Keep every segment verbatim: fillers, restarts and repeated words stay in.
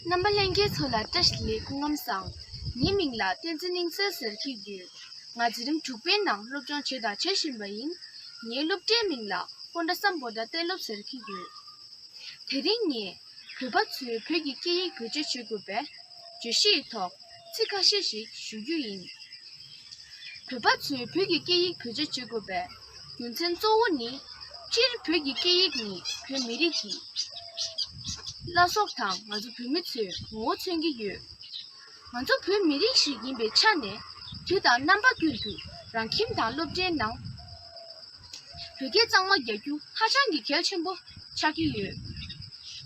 རྣམ་པ་ལྷན་རྒྱས་ཚོ་ལ་བཀྲ་ཤིས་བདེ་ལེགས། སྐུ་ཁམས་བཟང་། ངའི་མིང་ལ་བསྟན་འཛིན་གླིང་གསལ་ཟེར་གྱི་ཡོད། ང་འཛིན་རིམ་དྲུག་པའི་ནང་སློབ་སྦྱོང་བྱས་དང་བྱེད་བཞིན་པ་ཡིན། ངའི་སློབ་གྲྭའི་མིང་ལ་ཧོན་ཌ་སམ་བྷོ་ཊ་གཏན་སློབ་ཟེར་གྱི་ཡོད། དེ་རིང་ངས་བོད་པ་ཚོས་བོད་ཀྱི་སྐད་ཡིག་བེད་སྤྱོད་བྱེད་དགོས་པའི་བརྗོད་གཞི་ཡི་ཐོག་ཚིག་ཁ་ཤས་ཤིག་ཞུ་རྒྱུ་ཡིན། བོད་པ་ཚོས་བོད་ཀྱི་སྐད་ཡིག་བེད་སྤྱོད་བྱེད་དགོས་པའི་རྒྱུ་མཚན་གཙོ་བོ་ནི། སྤྱིར་བོད་ཀྱི་སྐད་ཡིག་ནི་བོད་མི་རིགས་ཀྱི་བླ་སྲོག་དང་ང་ཚོ་བོད་མི་ཚོའི་ངོ་བོ་མཚོན་གྱི་ཡོད། ང་ཚོ་བོད་མི་རིགས་ཤིག་ཡིན་པའི་ཆ་ནས་དུས་དང་རྣམ་པ་ཀུན་ཏུ་རང་ཁྱིམ་དང་སློབ་གྲྭའི་ནང་བོད་སྐད་གཙང་མ་རྒྱག་རྒྱུ་ཧ་ཅང་གི་གལ་ཆེན་པོ་ཆགས་ཀྱི་ཡོད།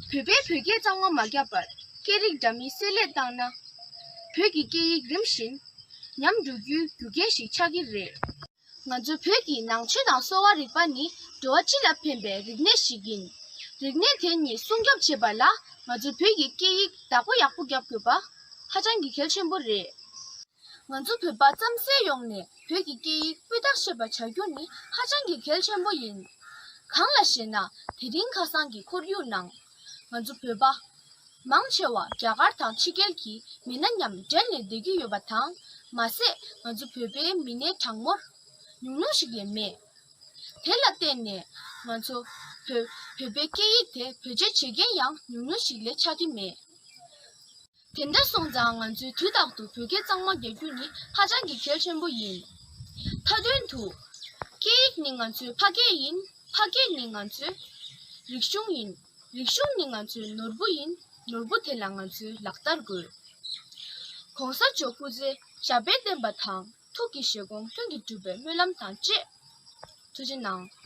བོད་པས་བོད་སྐད་གཙང་མ་མ་བརྒྱབ་པར་སྐད་རིགས་འདྲ་མིན་བསྲེས་ལྷད་བཏང་ན། བོད་ཀྱི་སྐད་ཡིག་རིམ་བཞིན་ཉམས་འགྲོ་རྒྱུའི་རྒྱུ་རྐྱེན་ཞིག་ཆགས་ཀྱི་རེད། ང་ཚོ་བོད་ཀྱི་ནང་ཆོས་དང་གསོ་བ་རིག་པ་ནི་འགྲོ་བ་སྤྱི་ལ་ཕན་པའི་རིག་གནས་ཤིག་ཡིན། རིག་གནས་དེ་ཉིད་སྲུང་སྐྱོབ་བྱེད་པ་ལ་ང་ཚོ་བོད་ཀྱི་སྐད་ཡིག་བདག་པོ་ཡག་པོ་རྒྱབ་དགོས་པ་ཧ་ཅང་གི་གལ་ཆེན་པོ་རེད། ང་ཚོ་བོད་པ་རྩམ་ཟན་ཡོངས་ནས་བོད་ཀྱི་སྐད་ཡིག་སྤུས་དག་ཤེས་པ་བྱ་རྒྱུ་ནི་ཧ་ཅང་གི་གལ་ཆེན་པོ་ཡིན། གང་ལ་ཞེ་ན། དེ་རིང་ཁ་སང་གི་ཁོར་ཡུག་ནང་ང་ཚོ་བོད་པ་མང་ཆེ་བ་རྒྱ་གར་དང་ཕྱི་རྒྱལ་གྱི་མི་སྣ་མཉམ་འབྲེལ་ནས་བསྡད་ཀྱི་ཡོད་པ་དང་། མ་ཟད་ང་ཚོ་བོད་པའི་མི་སྣའི་གྲངས་འབོར་ཉུང་ཉུང་ཞིག་ལས་མེད། དེ་ལ་བརྟེན་ནས་ང་ཚོ་བོད་བོད་པའི་སྐད་ཡིག་དེ་བེད་སྤྱོད་བྱེད་མཁན་ཡང་ཉུང་ཉུང་ཞིག་ལས་ཆགས་ཀྱི་མེད། དེ་འདྲ་སོང་ཙང་ང་ཚོས་དུས་རྟག་ཏུ་བོད་སྐད་གཙང་མ་རྒྱག་རྒྱུ་ནི་ཧ་ཅང་གི་གལ་ཆེན་པོ་ཡིན། མཐའ་དོན་དུ། སྐད་ཡིག་ནི་ང་ཚོའི་ཕ་སྐད་ཡིན། ཕ་སྐད་ནི་ང་ཚོའི་རིག་གཞུང་ཡིན། རིག་གཞུང་ནི་ང་ཚོའི་ནོར་བུ་ཡིན། ནོར་བུ་དེ་ལ་ང་ཚོས་ལག་བསྟར་དགོས། ༸གོང་ས་མཆོག་སྐུ་ཚེ་ཞབས་པད་བརྟན་པ་དང་ཐུགས་ཀྱི་བཞེད་དགོངས་ལྷུན་གྱིས་གྲུབ་པའི་སྨོན་ལམ་དང་བཅས། ཐུགས་རྗེ་གནང་།